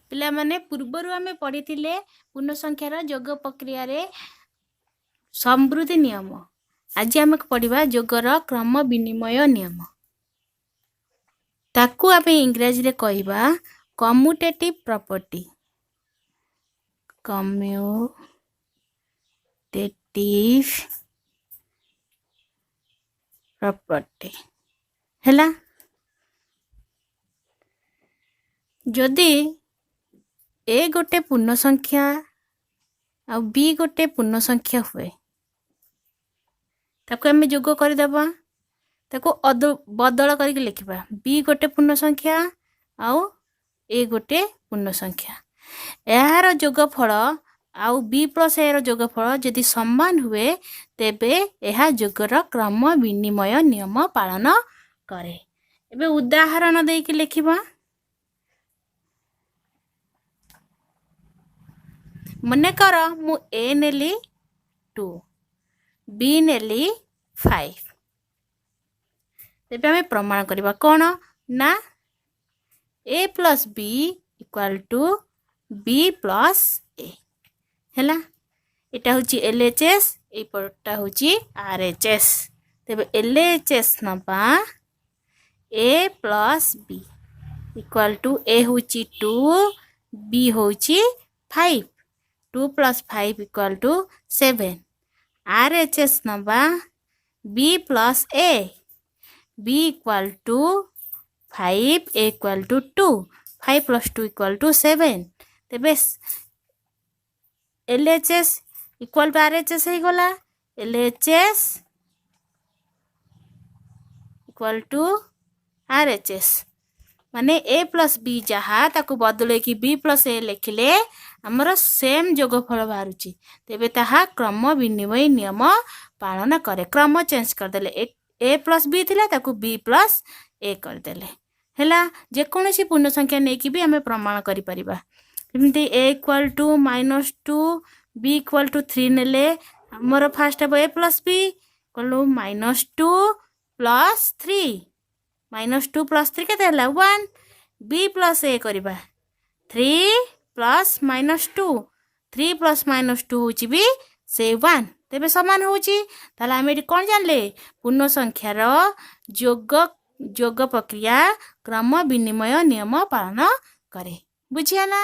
ପିଲାମାନେ, ପୂର୍ବରୁ ଆମେ ପଢ଼ିଥିଲେ ପୂର୍ଣ୍ଣ ସଂଖ୍ୟାର ଯୋଗ ପ୍ରକ୍ରିୟାରେ ସମୃଦ୍ଧି ନିୟମ। ଆଜି ଆମେ ପଢ଼ିବା ଯୋଗର କ୍ରମ ବିନିମୟ ନିୟମ। ତାକୁ ଆମେ ଇଂରାଜୀରେ କହିବା କମ୍ୟୁଟେଟିଭ୍ ପ୍ରପର୍ଟି। କମ୍ୟୁଟେଟିଭ୍ ପ୍ରପର୍ଟି ହେଲା, ଯଦି ଏ ଗୋଟେ ପୂର୍ଣ୍ଣ ସଂଖ୍ୟା ଆଉ ବି ଗୋଟେ ପୂର୍ଣ୍ଣ ସଂଖ୍ୟା ହୁଏ, ତାକୁ ଆମେ ଯୋଗ କରିଦେବା। ତାକୁ ବଦଳ କରିକି ଲେଖିବା। ବି ଗୋଟେ ପୂର୍ଣ୍ଣ ସଂଖ୍ୟା ଆଉ ଏ ଗୋଟେ ପୂର୍ଣ୍ଣ ସଂଖ୍ୟା, ଏହାର ଯୋଗଫଳ ଆଉ ବି ପ୍ଲସ୍ ଏର ଯୋଗଫଳ ଯଦି ସମାନ ହୁଏ, ତେବେ ଏହା ଯୋଗର କ୍ରମ ବିନିମୟ ନିୟମ ପାଳନ କରେ। ଏବେ ଉଦାହରଣ ଦେଇକି ଲେଖିବା। ମନେକର ମୁଁ ଏ ନେଲି 2, ବି ନେଲି 5। ତେବେ ଆମେ ପ୍ରମାଣ କରିବା କ'ଣ ନା A plus B equal to B plus A ହେଲା। ଏଇଟା ହେଉଛି ଏଲ୍ ଏଚ୍ ଏସ୍, ଏଇପଟଟା ହେଉଛି ଆର୍ ଏଚ୍ ଏସ୍। ତେବେ ଏଲ୍ ଏଚ୍ ଏସ୍ ନେବା, A plus B equal to, A ହେଉଛି 2, ବି ହେଉଛି 5, 2 plus 5 equal to 7। R H S ନେବା, B plus A, B equal to 5, A equal to 2, 5 plus 2 equal to 7। ତେବେ L H S equal to R H S ହେଇଗଲା। L H S equal to R H S ମାନେ ଏ plus ବି ଯାହା, ତାକୁ ବଦଳେଇକି ବି plus ଏ ଲେଖିଲେ ଆମର same ଯୋଗଫଳ ବାହାରୁଛି। ତେବେ ତାହା କ୍ରମ ବିନିମୟ ନିୟମ ପାଳନ କରେ। କ୍ରମ ଚେଞ୍ଜ କରିଦେଲେ, ଏ ପ୍ଲସ୍ ବି ଥିଲା, ତାକୁ ବି ପ୍ଲସ୍ ଏ କରିଦେଲେ ହେଲା। ଯେକୌଣସି ପୂର୍ଣ୍ଣ ସଂଖ୍ୟା ନେଇକି ବି ଆମେ ପ୍ରମାଣ କରିପାରିବା। ଯେମିତି A equal to -2, B equal to 3 ନେଲେ ଆମର ଫାଷ୍ଟ ହେବ A plus B equal to -2 plus 3। -2 plus 3 କେତେ ହେଲା? 1। ବି ପ୍ଲସ୍ ଏ କରିବା, 3 plus -2, 3 plus -2 ହେଉଛି ବି ସେ 1। ତେବେ ସମାନ ହେଉଛି। ତାହେଲେ ଆମେ ଏଠି କ'ଣ ଜାଣିଲେ? ପୂର୍ଣ୍ଣ ସଂଖ୍ୟାର ଯୋଗ ପ୍ରକ୍ରିୟା କ୍ରମ ବିନିମୟ ନିୟମ ପାଳନ କରେ। ବୁଝିହେଲା?